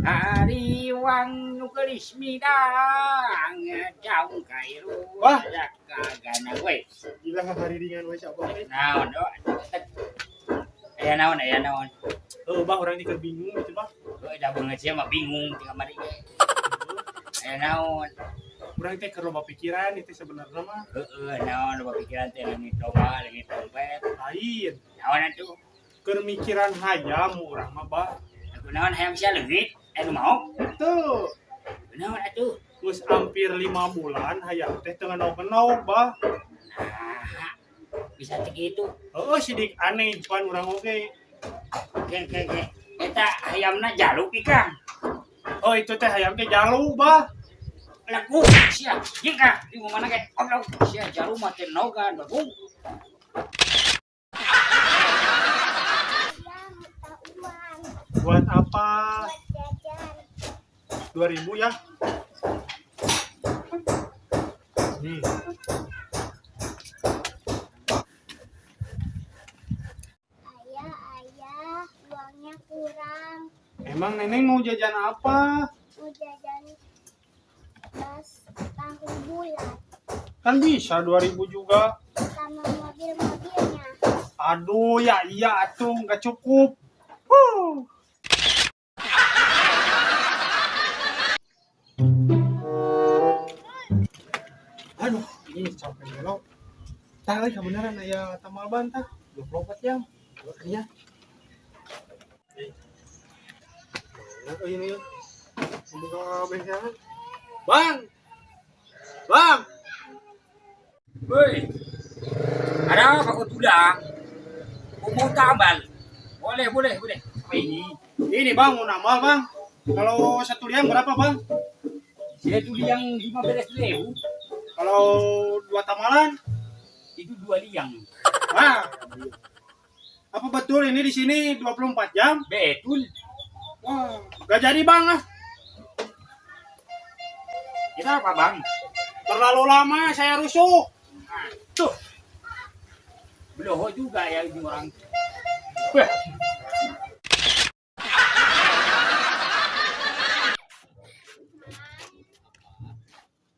Hariwang nu geulis midang jauh kairu. Wah. Kagana we. Gila hari ringan we siapa we. Naon do? Aya naon, aya naon. Heuh bah urang ini keur bingung gitu bah. Heuh da beungeut sia mah bingung tinggal mari ge. Aya naon? Urang teh keur loba pikiran itu sebenarnya mah. Heueuh naon loba pikiran teh leungit loba, leungit dompet. Lain. Naon atuh? Keur mikiran hayam urang mah bah. Aku naon hayam sia leungit? Anu mau? Tuh. Naon atuh? Geus hampir 5 bulan hayam teh teu ngenog-ngenog bah. Nah, bisa teh kitu. Heueuh sidik aneh pan urang oge. Ke ke ke. Eta hayamna jaluk ikang. Oh itu teh hayam teh jalu bah. Laku sia jika di mana ge goblok sia jalu mah teh nogan bagung. Ya, minta uang Buat apa? buat jajan. 2000 ya. Nih. Ayah, ayah, uangnya kurang. Emang neneng mau jajan apa? Mau jajan bas tahu bulat Kan bisa 2000 juga. sama mobil-mobilnya. Aduh, ya iya atuh nggak cukup. Huh. Aduh, ini capek belok. Tah euy kebenaran aya tamal ban tah 24 jam. Iya. Mana euy ini? Buka bengkelan. Bang. Bang. Woi. Ada apa kau tulang? Mau tambal. Boleh, boleh, boleh. Apa ini? Ini Bang mau nambal, Bang. Kalau satu liang berapa, Bang? Saya tuh liang 15.000. Kalau dua tamalan? Itu 2 liang. Wah. Apa betul ini di sini 24 jam? Betul. Wah, gak jadi Bang ah. Kenapa, Bang? Terlalu lama saya rusuh. Nah, Tuh. Beloho juga ya ini orang. Wah.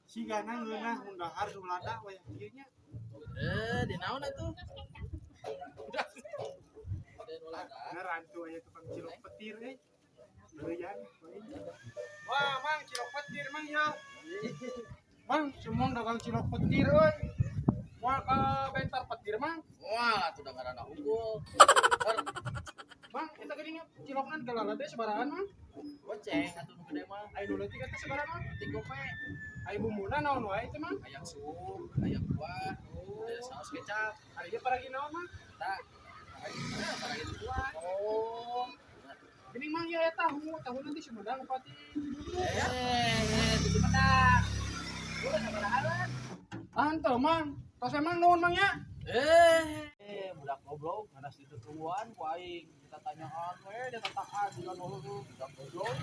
Sigana ngeunah mun dahar sulada wayah kieu nya. Di naon atuh? Beneran tuh aya tukang cilok petir euy. Beuyan. Wah, Mang, cilok petir Mang ya. Mang, cuma dagang cilok petir euy. Moal ka bentar petir Mang. Wah, atuh da ngaranna unggul. Bang, eta geuning cilokna galala teh sabarahan Mang? Goceng atuh nu gede mah. Aya nu leutik eta sabarahan Mang? Penting gope. Aya bumbuna naon wae teh Mang? Aya sup, aya kuah, aya saus kecap. Ari ieu paragi naon Mang? Tah. Paragi kuah. Oh. Geuning Mang ya tahu, tahu nanti Sumedang Bupati. Di Sumedang. Udah sabarahan? Ah, henteu Mang. Tos emang nuhun Mang ya. Budak goblok ngadas ditutuluan ku aing. Kita tanyaan we, dia tataan di budak goblok.